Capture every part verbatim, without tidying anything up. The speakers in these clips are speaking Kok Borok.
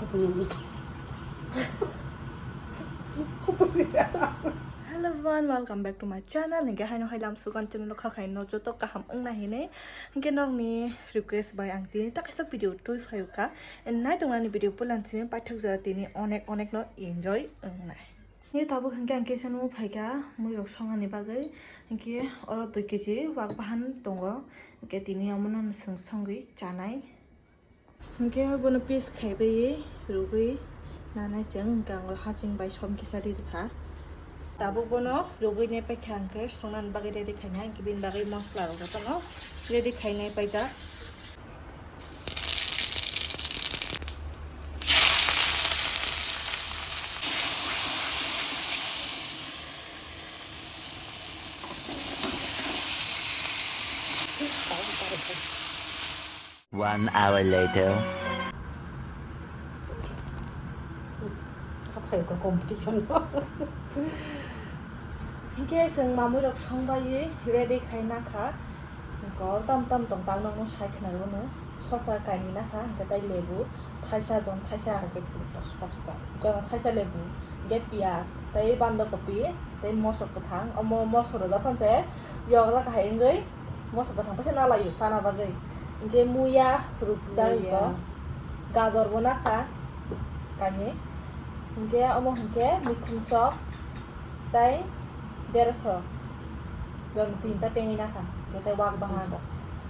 Hello everyone, welcome back to my channel. Hingke haino hai lam sugan channel kha khaino joto kaham wngna hinwi. Hingke nokni request bai ang tini ta kaisa video twi phaio kha. And nai tongnani video pulan simi paithak jora tini onek onek no enjoy wngnai. Hingke tabuk hingke ang kisa nw phaikha muirok songani bagwi. Hingke oro dui kg wak bahan tongo. Hingke tini omono nwswng songwi chanai. Hingke bono piece khaibai rwgwi nanai chwng, hingke ang hasing bai som kisa ri rwkha. Tabuk bono rwgwi ne paikha, hingke songnani bagwi ready khainai, hingke bini bagwi mosla rok jotono ready khainai paijak. One hour later. Haphai ko competition. Hingke chwng mamui rok songbai ready khai nakha. Ko tam tam tong tang nokno sai khna rwno. Sosa kaini nakha, hingke tai lebu, thaisa jon thaisa. Thaisa lebu. Jono thaisa lebu, hingke piyaj, tei bandakopi, tei mosok kwthang. Omo mosok rwjak phan se yogla kahai wngwi. Moso kwthang paisa nalaio chana bagwi. Hingke muya rukjak iko. Muya. Gajor bo nakha kami. Hingke omo hingke mikhum chok tei dersho. Joni tinta tengwi nakha. Hingke tei wak bahan.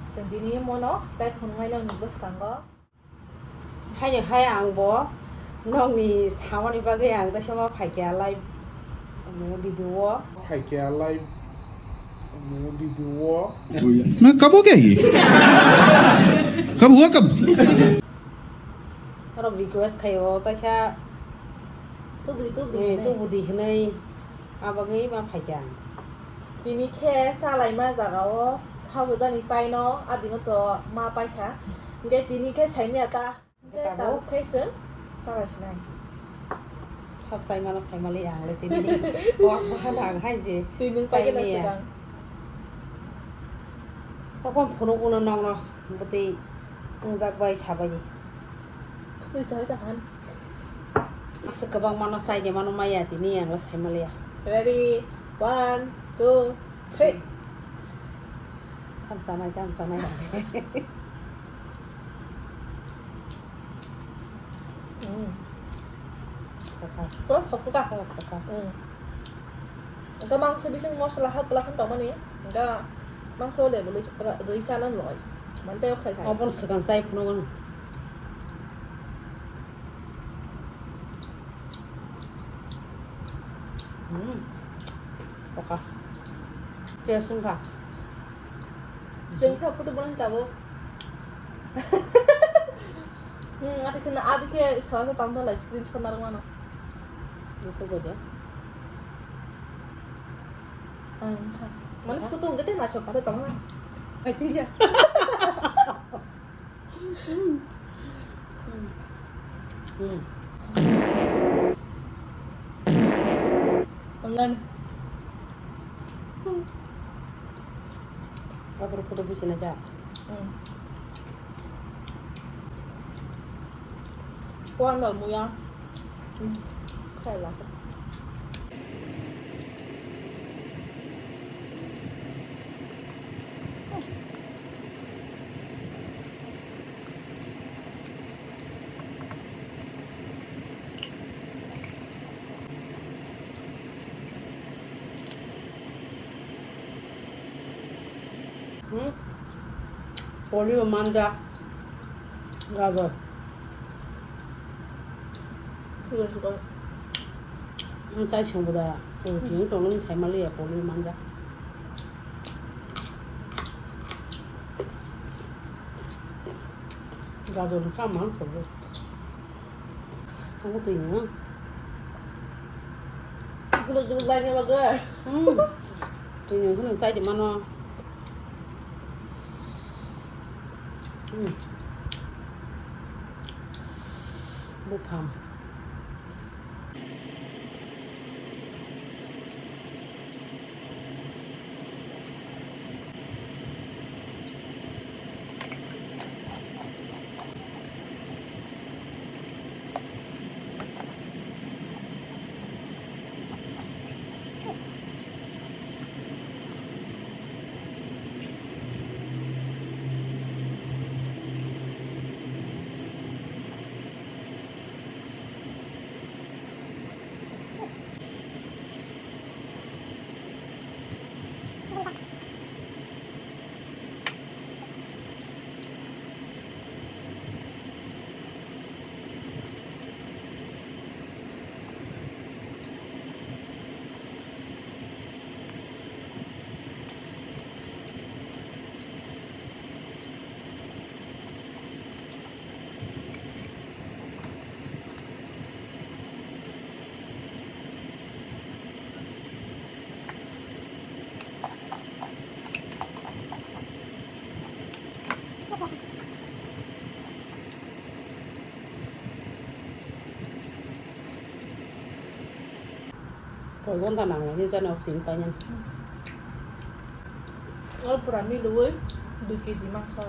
Chwng tini mono chai phunuknai nokni bwskango. Haino hai ang bo nokni samani bagwi ang teisa ma phaikha live video o. Phaikha live video o. Na kabo kya hi? Kabo hua kab? Oro request khaio teisa tubudi tubudi hinwi. Abagwi ma phaikha ang. Tini khe chalaima jagao sabujani paino adino to ma paikha. Hingke tini khe saimya ta. Hingke tabuk khe chwng chala sinai. Khap saimano saimali ang le tini. Wak bahan ang hai je. Twi nwng paikhe na saimaya. Swkang. Tokon phunuk uno nokno bwtwi wngjak bai sabai. Twi chai ta han. Aswk kwbangmano chaide mano maya tini ang le saimaliya. Ready? One, two, three. Thamsa nai, thamsa nai. Mm. Kaka. Pura thoksuka. Kaka. Mm. Engka mangso bising mosla hap pelakan tongmani. Engka mangso le bulu rui chana loi. Mante ok khai khai. Obon swkang chai phunukgo. Hmm. Oka. Chesung ka. Chesung ka photo bolang tabo. Hmm, ati kena adi ke salah satu tanggal lah screenshot narang mana. Masuk aja. Mana photo nggak teh nak coba teh tong lah. Aja ya. Mangan. Apa photo bisa aja? Kuan lah muya. Kayak lah. Hmm? Polio manja. Gajor. Sugar, sugar. Ang chai songbo da. Ang tini tongmani saimaliya polio manja. Gajor ni samang songbo. Ang tini. Guluk guluk lainai bagwi. Hmm. Tini hwnwi chai di mano. Hmm. Buphang. Koi ghonta nangnai ni jani o tin painani. O pura milwi dui kg mangso.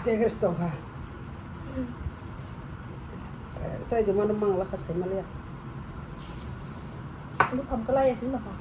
Teges tongkha. Sai de mano mangla kha sai maliya. Buphang kwlai ya sini mata.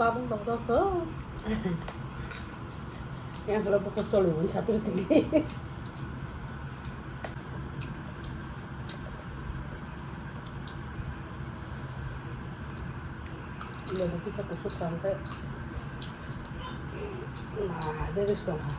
Babung tong tong kho. Yang kalau bukan soluan satu sini. Lebu kisa kusuk tangkhe. Nah, dia wis tongkha.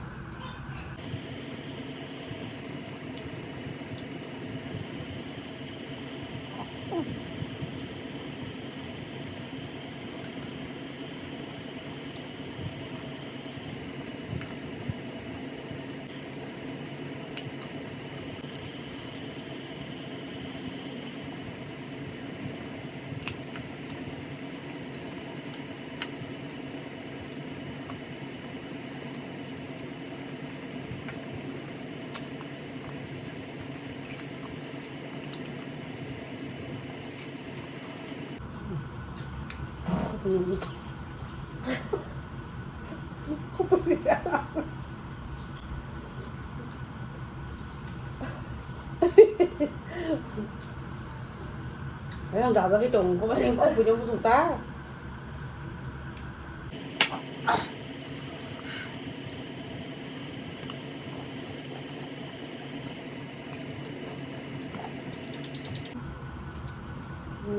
Ayang dajagwi tongo, kok buino muchung ta.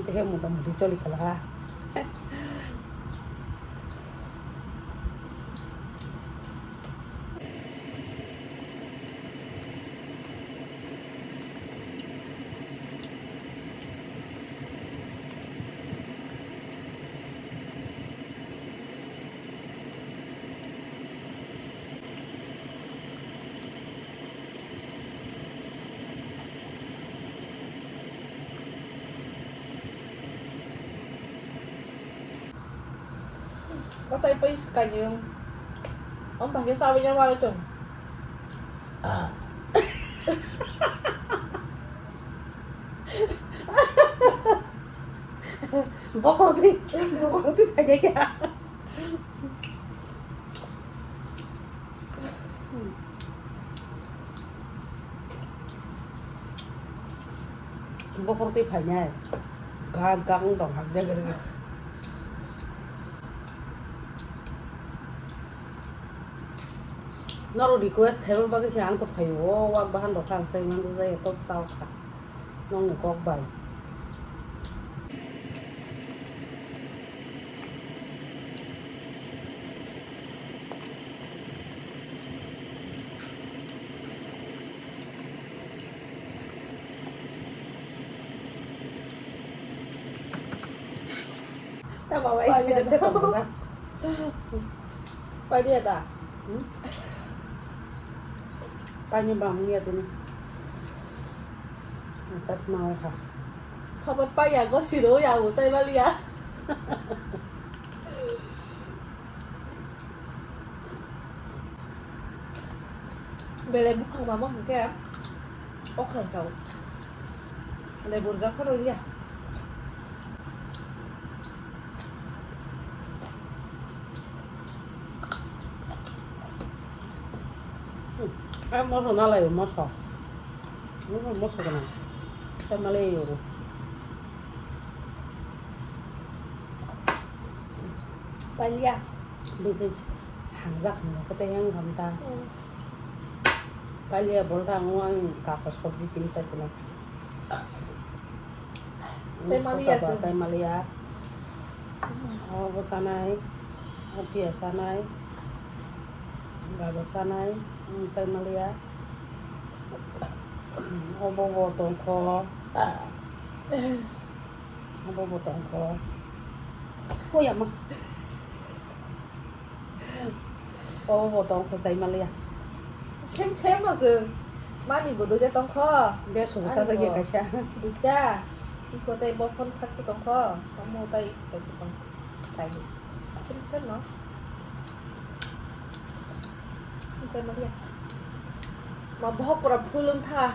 Tei motamoti choli khala. Tei pai kanyung. Om pai khe sawi ya wari tong. Bokhortwi, bokhortwi phaikha khe. Bokhortwi phainai. Gak gak wng tong hak de gari. Norok request khaima bagwi se ang to phaio, o wak bahan rok kha ang sai manjak ya, tok chao kha. Nokni kok bai. Ta baba, pai liya ta. Pai liya ta. Hmm? Pani bang ya tini. Atas mau ha. Papa pai ya go siro ya usai baliya. Belai buphang mama hwnkhe okra sao. Lebu rwjak phano wngya. Hmm. Ai moso nalai moso. Moso moso kana. Sai malai yoru. Palia. Bisi hangjak hangjak kete yang gamta. Hmm. Palia bolta ang ang kasa sobji simi sai sila. Sai malia. Sai malia. Obo sanai. Opiya sanai. Gajor sanai. Sai malia. Obo bo tongkho. Obo bo tongkho. Oya ma. Obo bo tongkho sai malia. Sem sem no se. Mani bo doi tongkho. Derso bo sajak ya kaisa. Duita. Iko tai bo phone khaksa tongkho. Omo tai kaisa tongkho. Tai. Sem sem no. Sem sem malia. Ma bohok pura phulung tha.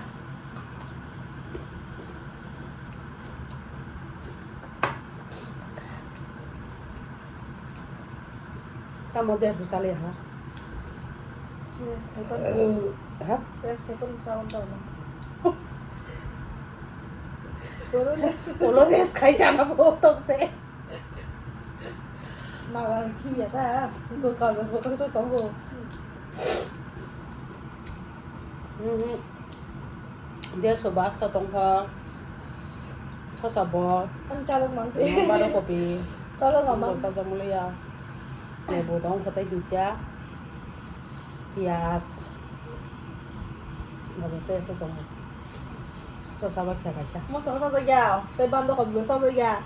Tamo de husale ha. Rest khai pan. Ha? Rest khai pan sa on ta na. Ulo rest khai jana bo to se. Naga khimya ta, ko kaza ko kaza tongo. Mhm. Derso basta tongkha. Sosa bo. Ang chalok mangsi. Baro kopi. Chalok mamang. Sajak mulia. Lebu tongkha tai duita. Piyaj. Babo tei se tongo. Sosa bai kha kaisa. Moso sajak ya. Tei bando kopi sajak ya.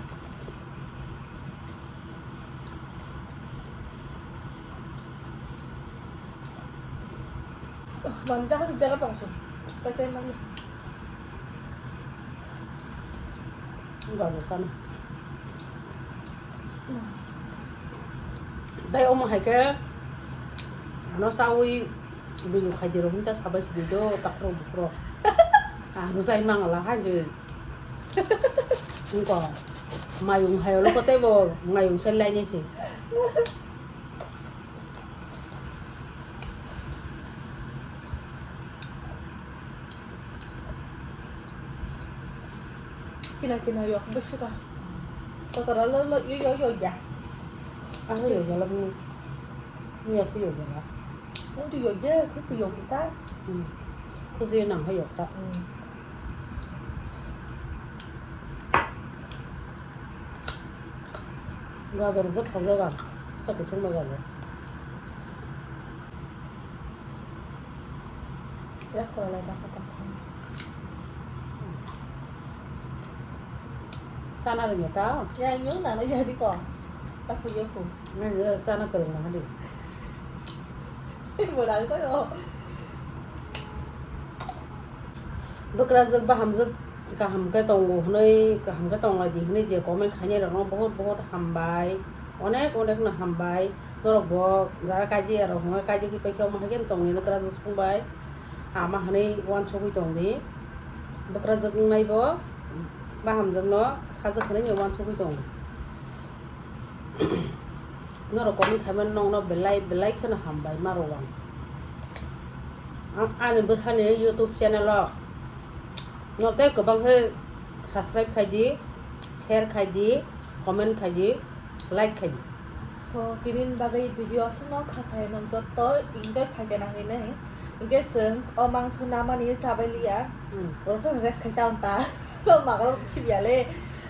Mani jaga jaga tongso. Pachai mani. Enggak ada sana. Dai omo hai ke ano sawi bini khai diro hinta sabai sidi do takro bukro. Ang sai mangala hai je. Engko mayung hai olo kote bo mayung se lainai se. Kina kina yok bwswk ka. Kotoro lo lo yo yo yo ya. Ang yo yo lo ni. Ni ya si yo yo la. Ang tu yo ya, khasi yo kita. Hmm. Khasi nang ha yo ta. Hmm. Gajar bo thok jaga. Sa kuchung ma gajar. Yak ko lai ta kata. Sana ring ta. Ya nyu na na ya di ko. Ta ku yo ku. Na ya sana kereng na di. Mo dang ta ko. Bwkrajwk bahamjwk kaham khe tongo hwnwi, kaham khe tonglaidi hwnwi je comment khainai rokno bahut bahut hambai. Onek onek no hambai. Norok bo jara kaji aro hwnwi kaji kipai khe omo hai khe tongwi nukra jwk songbai. Ama hwnwi uansugwi tongdi. Bwkrajwk wngnai bo bahamjwk no sajwk hwnwi uansugwi tongo. Norok comment khaimani nokno belai belai kheno hambai ma rwang. Ang ani bwsani YouTube channel o no tei kwbang khe subscribe khaidi, share khaidi, comment khaidi, like khaidi. So tini bagwi video aswkno kha khai nang jotto enjoy khai khe nang hinwi. Hwnkhe chwng o mangso namani chabai liya. Hmm. Borok phano rest khai cha ta. Maga khibiya le.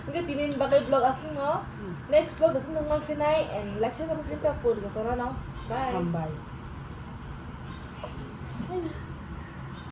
Hwnkhe tini bagwi vlog aswkno. Hmm. Next vlog datum nang phinai and like share comment khaidi ta pur jotono. Bye. Hambai.